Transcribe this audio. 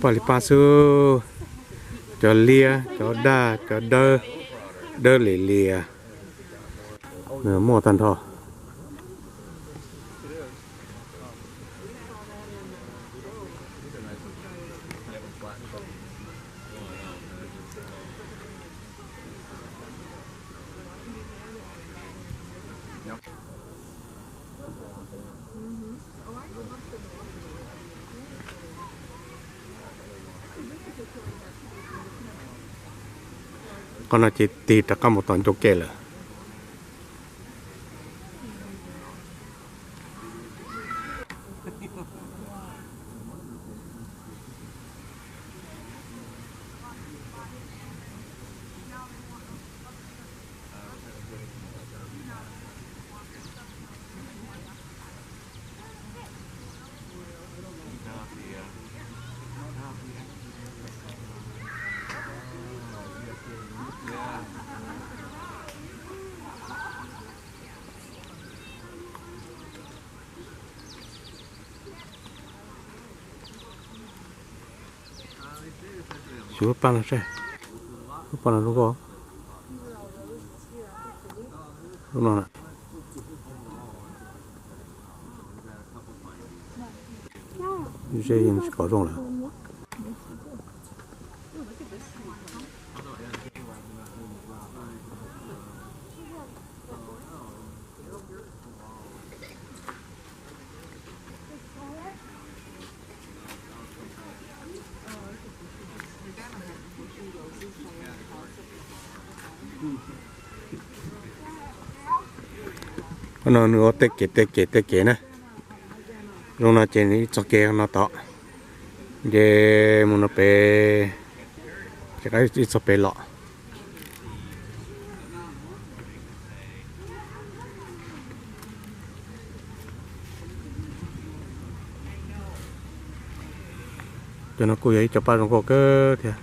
Paj li paj xwb, cov liab, cov daj, cov dawb, dawb li lias, muaj tag nrho. Qhov no ces tig rov qab mus tom ncauj ke lawm. Xyuv lub paj no seb, lub paj no zoo nkauj, lub no na. Zeb yeej tsis pom zoo lawm. Qhov no nws ua tej kev tej kev tej kev na. Zoo no ces nws ib txoj kev no tod, ces mus no pem, ces ib txoj pem los. Cov no kuj yog ib co paj zoo nkauj kawg thiab.